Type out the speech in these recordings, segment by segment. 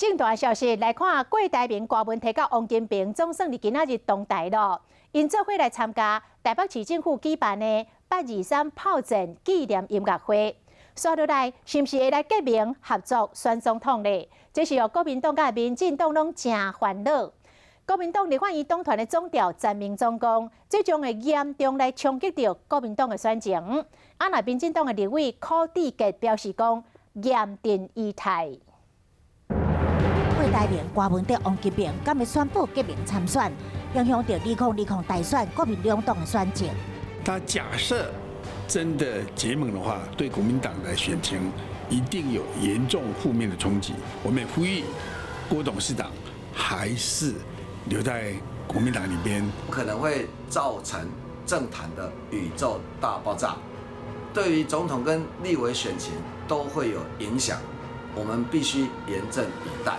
政壇消息來看，郭台銘、柯文哲佮王金平總算佇今仔日同台囉，𪜶做伙來參加台北市政府舉辦的823炮戰紀念音樂會。紲落來是毋是會來結盟合作選總統呢？這是予國民黨佮民進黨攏誠煩惱。國民黨立法院黨團的總召陳明忠講，這將會嚴重來衝擊著國民黨的選情。啊，若民進黨的立委柯志杰表示講，嚴陣以待。郭台銘、柯文哲、王金平敢會宣布結盟參選，影響著2020大選國民兩黨的選情。他假設真的結盟的話，對國民黨的選情一定有嚴重負面的衝擊。我們也呼籲郭董事長還是留在國民黨裡邊。可能會造成政壇的宇宙大爆炸，對於總統跟立委選情都會有影響。我們必須嚴陣以待。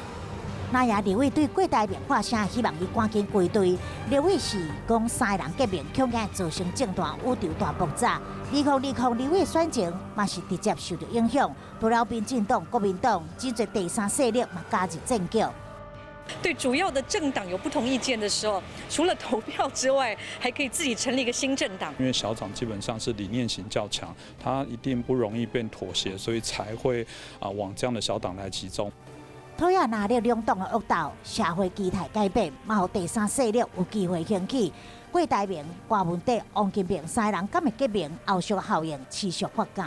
那也立委對郭台銘發聲，希望伊趕緊歸隊。立委是講三个人結盟，恐驚造成政壇宇宙大爆炸。2020立委選情嘛是直接受著影響，除了民進黨、國民黨，這濟第三勢力嘛加入戰局。對主要的政黨有不同意見的時候，除了投票之外，還可以自己成立一個新政黨。因為小黨基本上是理念型較強，他一定不容易被妥協，所以才會啊往這樣的小黨來集中。土野藍綠兩黨的惡鬥，社會期待改變，嘛予第三勢力有機會興起。郭台銘、柯文哲、王金平三个人敢會結盟，後續效應持續發酵。